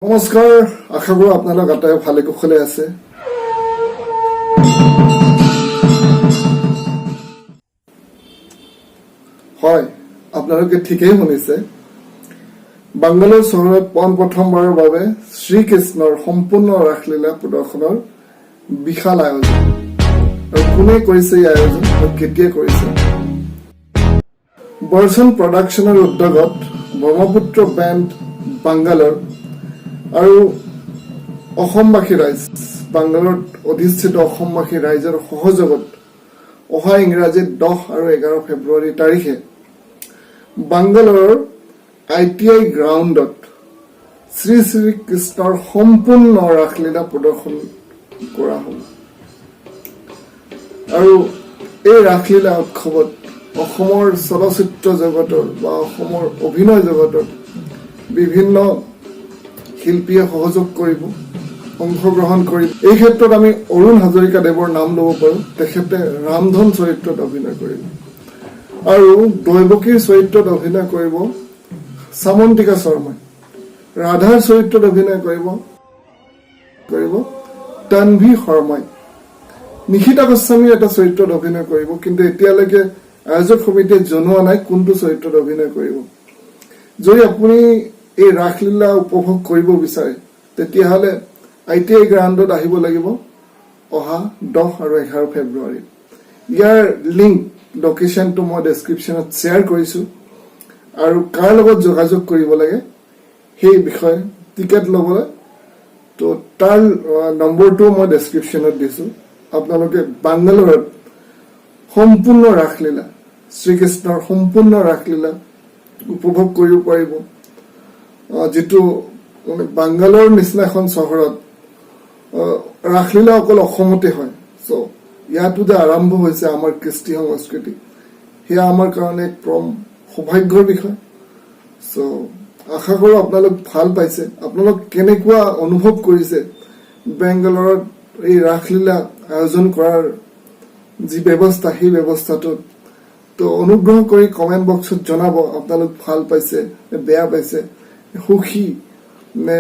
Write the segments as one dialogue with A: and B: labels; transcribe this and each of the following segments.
A: নমস্কাৰ, আশা কৰোঁ আপোনালোক আটাই ভালে কুশলে আছে। হয়, আপোনালোকে ঠিকেই শুনিছে। বাংগালোৰ চহৰত পোন প্ৰথমবাৰৰ বাবে শ্ৰীকৃষ্ণৰ সম্পূৰ্ণ ৰাসলীলা প্ৰদৰ্শনৰ বিশাল আয়োজন। আৰু কোনে কৰিছে এই আয়োজন আৰু কেতিয়া কৰিছে? বৰ্ষণ প্ৰডাকশ্যনৰ উদ্যোগত ব্ৰহ্মপুত্ৰ বেণ্ড বাংগালোৰ আৰু অসমবাসী ৰাইজ, বাংগালোৰত অধিষ্ঠিত অসমবাসী ৰাইজৰ সহযোগত অহা ইংৰাজী 10 আৰু 11 ফেব্ৰুৱাৰী তাৰিখে বাংগালোৰৰ আইটিআই গ্ৰাউণ্ডত শ্ৰী শ্ৰী কৃষ্ণৰ সম্পূৰ্ণ ৰাসলীলা প্ৰদৰ্শন কৰা হ'ব। আৰু এই ৰাসলীলা উৎসৱত অসমৰ চলচ্চিত্ৰ জগতৰ বা অসমৰ অভিনয় জগতৰ বিভিন্ন শিল্পীয়ে সহযোগ কৰিব, অংশগ্ৰহণ কৰিব। এই ক্ষেত্ৰত আমি অৰুণ হাজৰিকা দেৱৰ নাম ল'ব পাৰোঁ। তেখেতে ৰামধন চৰিত্ৰত অভিনয় কৰিব আৰু দৈৱকীৰ চৰিত্ৰত অভিনয় কৰিব চামন্তিকা শৰ্মাই। ৰাধাৰ চৰিত্ৰত অভিনয় কৰিব তানভি শৰ্মাই। নিশিতা গোস্বামীৰ এটা চৰিত্ৰত অভিনয় কৰিব, কিন্তু এতিয়ালৈকে আয়োজক সমিতিয়ে জনোৱা নাই কোনটো চৰিত্ৰত অভিনয় কৰিব। যদি আপুনি এই ৰাসলীলা উপভোগ কৰিব বিচাৰে, তেতিয়াহ'লে আইটিআই গ্ৰাউণ্ডত আহিব লাগিব অহা 10 আৰু 11 ফেব্ৰুৱাৰীত। ইয়াৰ লিংক, লোকেশ্যনটো মই ডেছক্ৰিপশ্যনত শ্বেয়াৰ কৰিছোঁ আৰু কাৰ লগত যোগাযোগ কৰিব লাগে সেই বিষয়ে, টিকেট ল'বলৈ, তো তাৰ নম্বৰটোও মই ডেছক্ৰিপশ্যনত দিছোঁ। আপোনালোকে বাংগালোৰত সম্পূৰ্ণ ৰাসলীলা, শ্ৰীকৃষ্ণৰ সম্পূৰ্ণ ৰাসলীলা উপভোগ কৰিব পাৰিব। যিটো মানে বাংগালোৰ নিচিনা এখন চহৰত ৰাসলীলা অকল অসমতে হয়। চ' ইয়াতো যে আৰম্ভ হৈছে আমাৰ কৃষ্টি সংস্কৃতি, সেয়া আমাৰ কাৰণে এক পৰম সৌভাগ্যৰ বিষয়। চ' আশা কৰোঁ আপোনালোক ভাল পাইছে। আপোনালোক কেনেকুৱা অনুভৱ কৰিছে বেংগালোৰত এই ৰাসলীলা আয়োজন কৰাৰ যি ব্যৱস্থা, সেই ব্যৱস্থাটোত, তো অনুগ্ৰহ কৰি কমেণ্ট বক্সত জনাব, আপোনালোক ভাল পাইছে নে বেয়া পাইছে, সুখী নে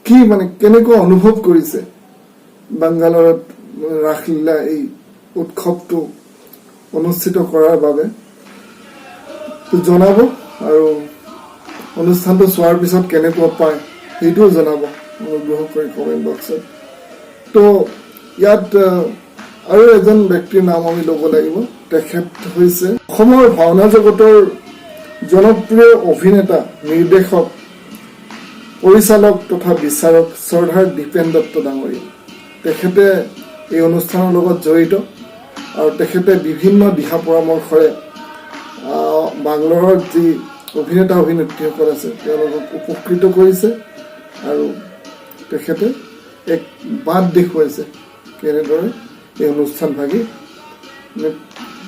A: কি, মানে কেনেকুৱা অনুভৱ কৰিছে বাংগালোৰত ৰাসলীলা এই উৎসৱটো অনুষ্ঠিত কৰাৰ বাবে, তো জনাব। আৰু অনুষ্ঠানটো চোৱাৰ পিছত কেনেকুৱা পায় সেইটোও জনাব অনুগ্ৰহ কৰি কমেণ্ট বক্সত। তো ইয়াত আৰু এজন ব্যক্তিৰ নাম আমি ল'ব লাগিব। তেখেত হৈছে অসমৰ ভাওনা জগতৰ জনপ্ৰিয় অভিনেতা, নিৰ্দেশক, পৰিচালক তথা বিচাৰক শ্ৰদ্ধাৰ দীপেন দত্ত ডাঙৰীয়া। তেখেতে এই অনুষ্ঠানৰ লগত জড়িত আৰু তেখেতে বিভিন্ন দিহা পৰামৰ্শৰে বাংলোৰত যি অভিনেতা অভিনেত্ৰীসকল আছে, তেওঁলোকক উপকৃত কৰিছে আৰু তেখেতে এক বাট দেখুৱাইছে কেনেদৰে এই অনুষ্ঠান ভাগি মানে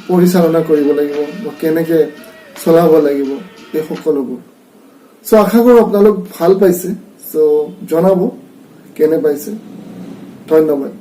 A: পৰিচালনা কৰিব লাগিব বা কেনেকে চলাব লাগিব এই সকলোবোৰ। চ' আশা কৰোঁ আপোনালোক ভাল পাইছে। চ' জনাব কেনে পাইছে। ধন্যবাদ।